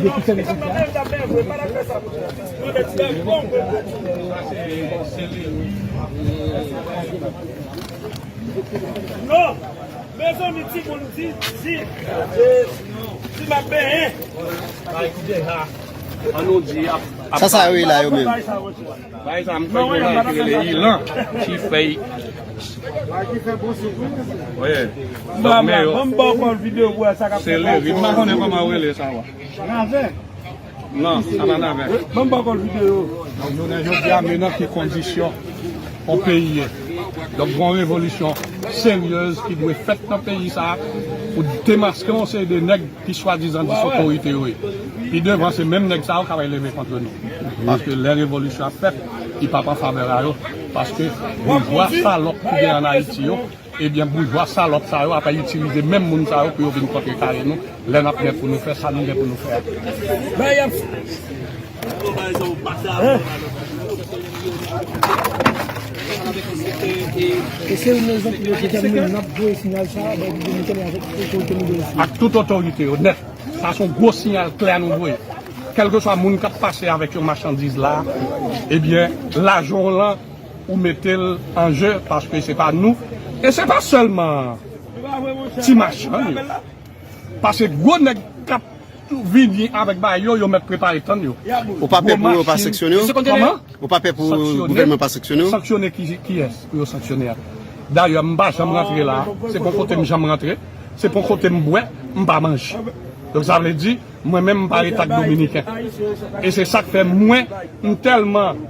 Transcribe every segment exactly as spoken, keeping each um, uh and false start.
Non, mezanmi, timoun, di, di, di m ap benyen. Ann nou di ap, ap Sa, sa yo ye la, yo menm. Bay sa, m fè yon bagay ki rele ilan, ki fè. Wi. Donk, men yo, ban m ba w kòl videyo pou wè sa k ap fèt. Seleri, m pa konnen kòman yo rele sa, wa. Ravè. Non, sa pa navè. Ban m ba w kòl videyo. Donk, jounen jodi a, men nan ki kondisyon yon peyi ye. Donk, gen yon revolisyon seryez ki dwe fèt nan peyi sa a pou demaske yon seri de nèg ki swadizan di se otorite yo ye. Pi devan, se menm nèg sa yo k ap leve kont nou. Paske lè revolisyon ap fèt, li p ap an favè a yo. Paske boujwa salòp ki gen ann Ayiti yo, ebyen, boujwa salòp sa yo ap itilize menm moun sa yo pou yo vin kontrekare nou lè n ap gen pou nou fè sa nou gen pou nou fè a. E se youn nan rezon ki fè nou menm n ap voye siyal sa a bay Dominikèn avèk otorite nou yo. Ak tout otorite yo nèt. Sa se yon gwo siyal klè nou voye. Kèlkeswa moun k ap pase avèk yon machandiz la, ebyen, lajan w lan, ou mete l an je, paske se pa nou. E se pa sèlman ti machann yo. Paske gwo nèg k ap vini avèk bagay yo, yo mèt prepare tann yo. Ou pa pè pou yo pa sanksyone w? Kòman? Ou pa pè pou gouvènman pa sanksyone w? Sanksyone ki, kiyès pou yo sanksyone a? Dayè, m pa janm rantre la. Se pa yon kote m janm rantre. Se pa yon kote m bwè, m pa manje. Donk, sa vle di, mwen menm, m pa ret ak Dominiken. E se sa k fè mwen, m tèlman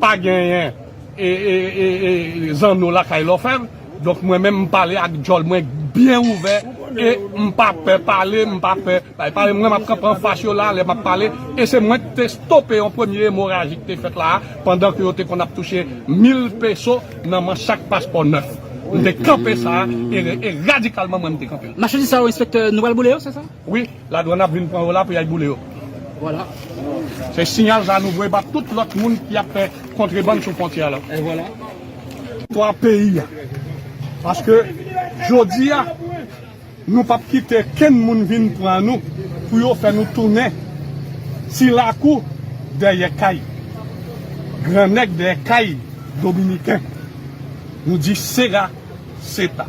pa genyen e, e, e, e, zanno lakay lòfèv. Donk, mwen menm, m pale ak djòl mwen byen ouvè e m pa pè pale, m pa pè bay pale. Mwen, m ap kanpe anfas yo la, lè m ap pale. E se mwen ki te stope yon premye emoraji ki te fèt la a, pandan ke yo te konn ap touche mil peso nan men chak paspò nèf. M te kanpe sa e, e radikalman, mwen, m te kanpe l. Machandiz sa yo, enspektè, nou pral boule yo, se sa? Wi, ladwann ap vin pran yo la pou y al boule yo. Vwala. Se siyal sa nou voye ba tout lòt moun ki ap fè kontrebann sou fwontyè la. E vwala. Twa peyi a. Paske jodi a, nou p ap kite kenn moun vin pran nou pou yo fè nou tounen ti lakou dèyè kay. Grannèg dèyè kay dominiken. Nou di sera. Seta.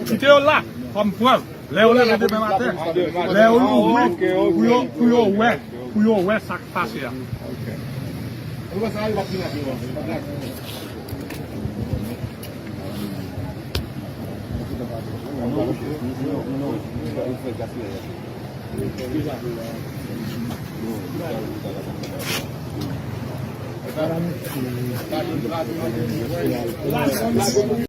Kite yo la kòm prèv. Lè yo leve demen maten, lè yo louvri pou yo, pou yo wè, pou yo wè sa k pase a.